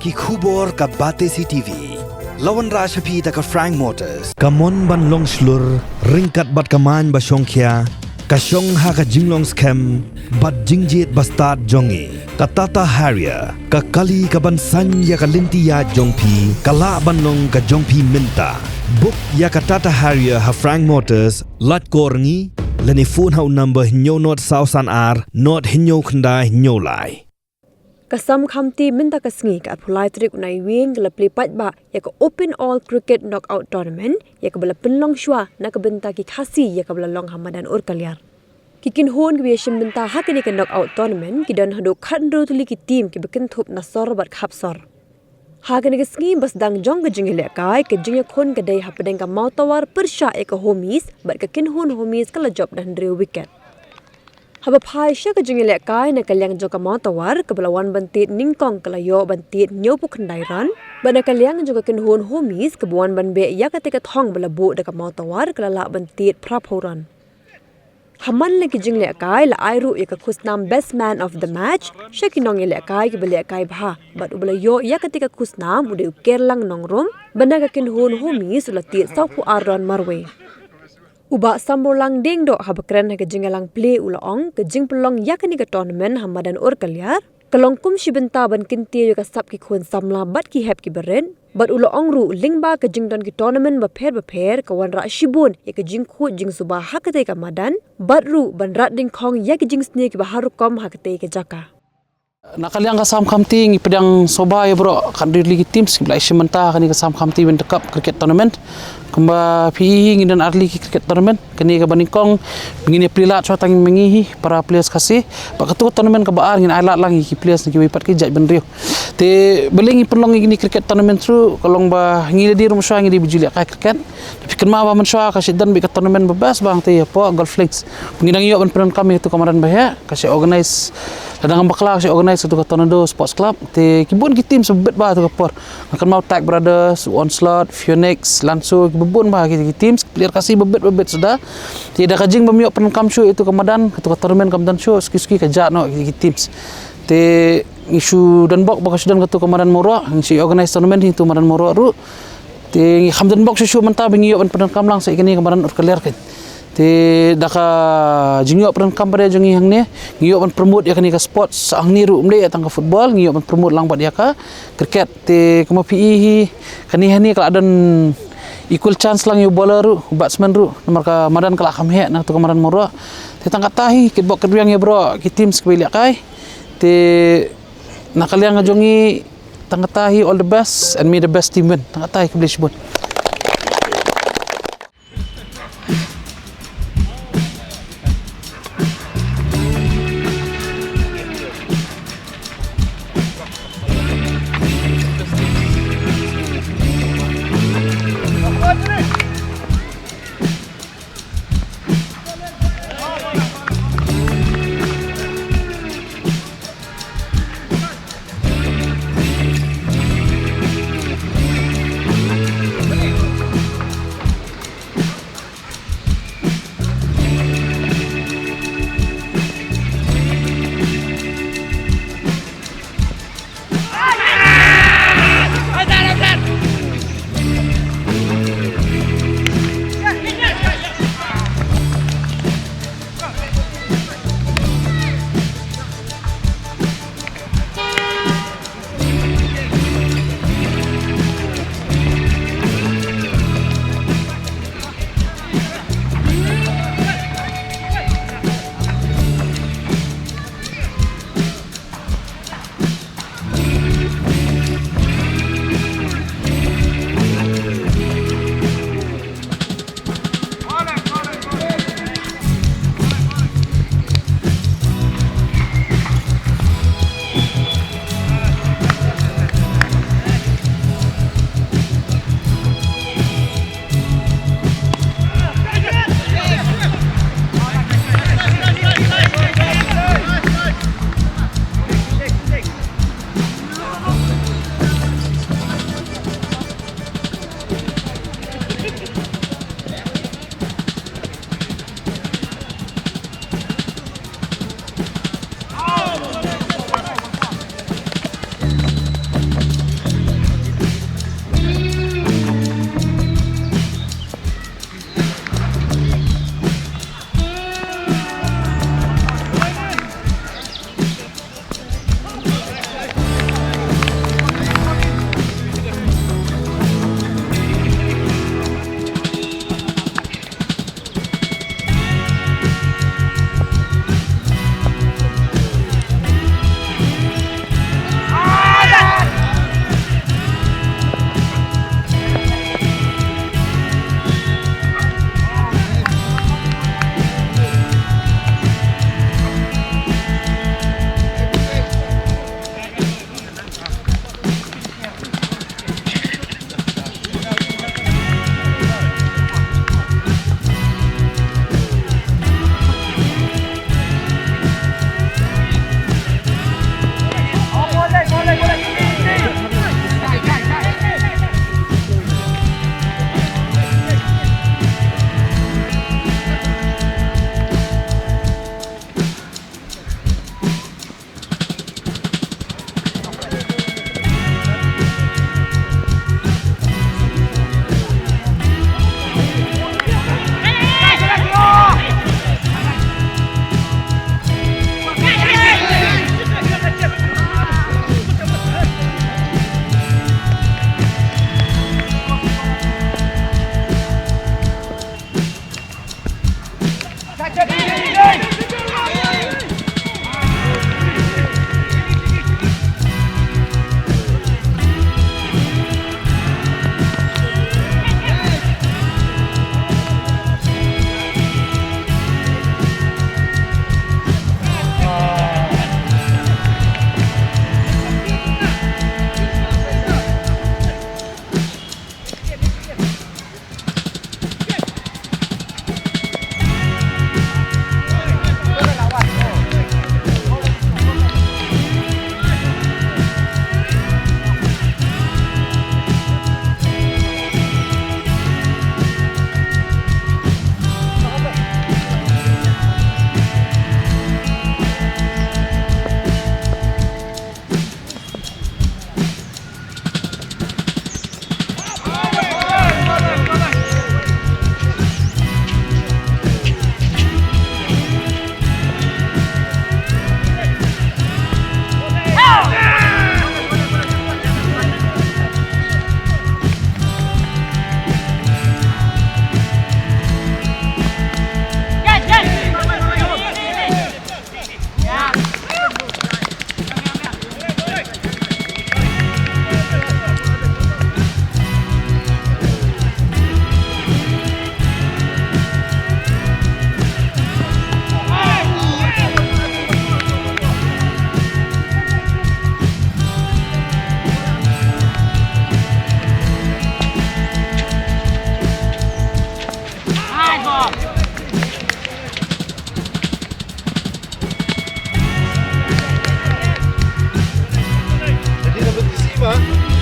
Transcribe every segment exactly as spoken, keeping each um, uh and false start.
Ki khubor ka Batesi T V. La wanrah sha phi da ka Frank Motors. Ka mon ban long shlur, ryngkat bad ka main ba shongkhia, ka shong ha ka jinglong skhem bad jingjied ba stad jong ngi. Ka Tata Harrier, ka kali ka ban saiñ ïa ka lynti ïaid jong phi, ka lah ban long ka jong phi mynta. Book ïa ka Tata Harrier ha Frank Motors, lait kor ngi, lane phone ha u number hynñiew nod saw san ar, nod hynñiew khyndai hynñiew lai. Ka Sam Khamti mynta ka sngi ka arphew lai tarik u Naiwieng ka la plie paidbah ïa ka Open All Cricket Knockout Tournament ïa kaba la pynlong shuwa na ka bynta ki Khasi ïa kaba la long ha madan Urkaliar. Ki kynhun kiba ïashim bynta ha kane ka Knockout Tournament ki don haduh khathynriew tylli ki team kiba kynthup na sor bad khap sor. Ha kane ka sngi ba sdang jong ka jingïalehkai, ka jingïakhun ka dei hapdeng ka Mawtawar pyrshah ïa ka Homies bad ka kynhun Homies ka la jop da hynriew wicket. Haba phai sha ka jingïalehkai na ka liang jong ka Mawtawar, kaba la wan ban tied nyngkong ka la ïoh ban tied hynñiewphew khyndai run, bad na ka liang jong ka kynhun Homies kaba wan ban beh ïa katei ka thong ba la buh da ka Mawtawar ka la lah ban tied phraphew run. Ha man la ki jingïalehkai la ai ruh ïa ka khusnam Best Man of the Match sha ki nongïalehkai kiba lehkai bha, bad uba la ïoh ïa katei ka khusnam u dei u Kerlang Nongrum, bad na ka kynhun Homies u la tied sawphew ar run marwei. U Bah Samborlang Diengdoh haba kren ha ka jingïalang plie u la ong, ka jingpynlong ïa kane ka tournament ha madan Urkaliar ka long kum shi bynta ban kyntiew ïa ka sap ki khun samla bad ki hep kiba rit. Bad u la ong ruh, lyngba ka jingdon ki tournament bapher bapher ka wanrah shibun ïa ka jingkhuid jingsuba ha katei ka madan, bad ruh ban rat dyngkhong ïa ki jingsniew kiba har rukom ha katei ka jaka. Na ka liang ka Sam Khamti ngi pdiang sngewbha ïa baroh khathynriew tylli ki teams kiba la ïashim bynta ha kane ka Sam Khamti Winter Cup Cricket Tournament. Kumba phi i hi, ngi don artylli ki cricket tournament. Kane kaba nyngkong ngin ïa plie lad shuwa tang ma ngi hi, para players Khasi. Bad katto ka tournament kaba ar ngin ai lad lang ïa ki players na kiwei pat ki jaitbynriew. Te balei ngi pynlong ïa kine cricket tournament ruh, ka long ba ngi lade ruh mynshuwa ngi dei ba ju lehkai cricket. Phi kynmaw ba mynshuwa ka shu don beit ka tournament ba best ba hangtei hapoh Golf Links. Ngi dang ïoh ban pyndonkam ïa kato ka madan ba heh, ka shu organise, lada ngam bakla ka shu organise kato ka Tornado Sports Club. Te ki bun ki teams ba bit bha kato ka por. Nga kynmaw Tag Brothers, Onslaught, Phoenix, Lanso, kiba bun bha ki, ki teams, player Khasi ba bit ba bit suda. Te da ka jing bym ïoh pyndonkam shuh ïa kato ka madan, kato ka tournament kam don shuh, suki suki ka jah noh ki, ki teams. Te ngi shu don bok ba ka shu don kato ka madan Mawroh, ngi shu organise tournament hi kato madan Mawroh ruh. Te ngi kham don bok shuh shuh mynta ba ngi ïoh ban pyndonkam lang sa ïa kane ka madan Urkaliar kein. Te da ka jingïoh pyndonkam ba dei jong ngi hangne, ngi ïoh ban promote ïa kane ka sports, sa hangne ruh ym dei ïa tang ka football, ngi ïoh ban promote lang bad ïa ka cricket. Te kumba phi i hi, kane hangne ka la don equal chance lang ïa u bowler ruh, u batsman ruh, namar ka madan ka la kham heh na kato ka madan Mawroh. Te tang katta hi, kitbok kitbiang ïa baroh ki teams kiba ïalehkai. Te na ka liang ka jong ngi, tang katta hi, all the best and may the best team win. Tang katta hi, khublei shibun.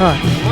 Shnong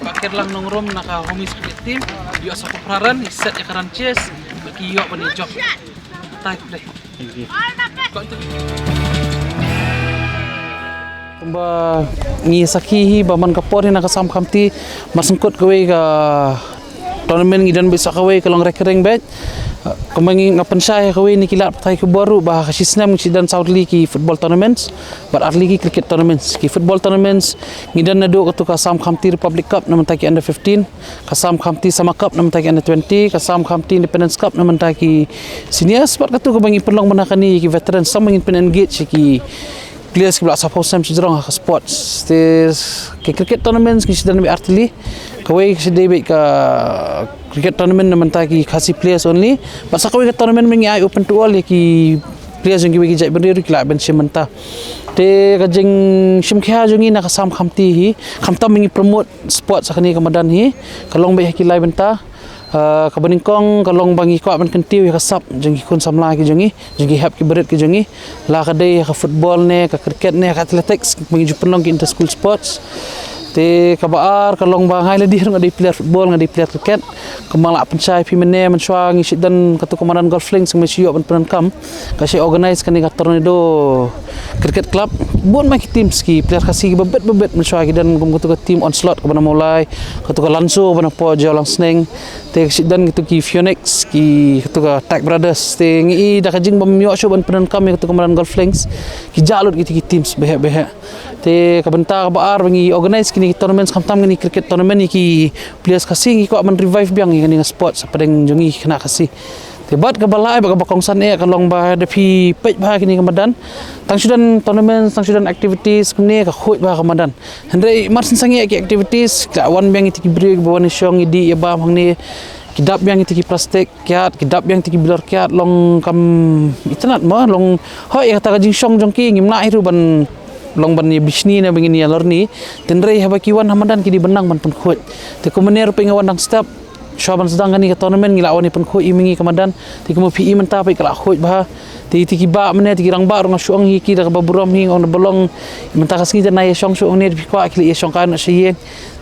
Bah Kyrlang Nongrum na ka Homies Cricket Team, ïoh sa ko phra run, i set ïa ka run chase, ba ki ïoh ban ïa jop. Bye bye. Kumba ngi sakhi hi ba man ka por hi na ka Sam Khamti, mar sngewkut kawei ka tournament ngi don beit sa kawei ka long recurring beit. Kumba ngi, nga pynshai ha kawei na ki lad pathai khubor ruh ba ha ka shi snem ngi shu don saw tylli ki football tournaments bad ar tylli ki cricket tournaments. Ki football tournaments ngi don naduh katu ka Sam Khamti Republic Cup na bynta ki under fifteen, ka Sam Khamti Summer Cup na bynta ki under twenty, ka Sam Khamti Independence Cup na bynta ki seniors, bad katu kaba ngi pynlong mynta kane ïa ki veterans, tang ba ngin pyn-engage ïa ki players kiba la sa phew snem sha jrong ha ka sports. Te ki cricket tournaments ngi shu don beit ar tylli. Kawei ka shu dei beit ka cricket tournament na bynta ki Khasi players only. Bad sa kawei ka tournament ba ngi ai open to all ïa ki players jong kiwei ki jaitbynriew ruh ki lah ban shim bynta. Te ka jingshim khia jong ngi na ka Sam Khamti hi, khamtam ba ngi promote sports ha kane ka madan hi, ka long beit ha ki lai bynta. Ah, kaba nyngkong ka long ba ngi kwah ban kyntiew ïa ka sap jong ki khun samla ki jong ngi, jong ki hep ki barit ki jong ngi, la ka dei ha ka football ne ka cricket ne ka athletics, ba ngi ju pynlong ki inter school sports. Te kaba ar ka long ba nga lade ruh nga dei player football, nga dei player cricket. Kumba nga la pynshai ïa phi mynne, mynshuwa ngi shu don katu ka madan Golf Links, ngi shu ïoh ban pyndonkam, ka shu organize kane ka Tornado Cricket Club. Bun ma ki teams ki player Khasi ki babet babet, mynshuwa ki don kum katu ka team Onslaught kaba na Mawlai, katu ka Lanso kaba na Pyrshah Langsneng, te ka shu don katu ki Phoenix, ki katu ka Tech Brothers, te ngi i da ka jingbym ïoh shuh ban pyndonkam ïa katu ka madan Golf Links, ki jah lut kiti ki teams beheh beheh. Te ka bynta kaba ar ba ngi organise kine ki tournaments, khamtam kine cricket tournament, ïa ki players Khasi, ngi kwah ban revive biang ïa kane ka sports hapdeng jong ngi ki khynnah Khasi. Te bad kaba lai bad kaba kongsan eh ka long ba da phi peit bha kine ka madan, tang shu don tournaments, tang shu don activities kumne ka khuid bha ka madan. Hynrei mar shu sangeh ki activities, ka wan biang ïa kiti ki briew ba wan ïa shong ïa dih ïa bam hangne, ki dap biang ïa kiti ki plastic kiad, ki dap biang ïa kiti ki bilor kiad, long kam itynnad mo, long hooid ïa kata ka jingshong jong ki ngim lah hi ruh ban long ban ïa bishni ne ba ngin ïa lorni. Hynrei haba ki wan ha madan ki dei ban nang ban pynkhuid. Te kumne ruh phi nga wan dang step, shuwa ban sdang kane ka tournament ngi la wan ïa pynkhuid ïa ma ngi ka madan. Te kumba phi i mynta phi ka la khuid bha. Te ïa kiti ki bah mynne, kiti ki rangbah ruh nga shu ong ïa ki da kaba burom hi, nga ong da ba long mynta ka sngi te nai ïa shong shuh hangne, te phi kwah ki la ïa shong kai noh sha ïing.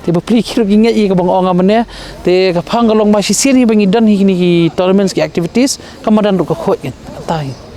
Te bapli ki ruh ki ngeit ïa kaba nga ong mynne. Te ka phang ka long ba shisien hi ba ngi don hi kine ki tournaments, ki activities, ka madan ruh ka khuid kan. Kata hi.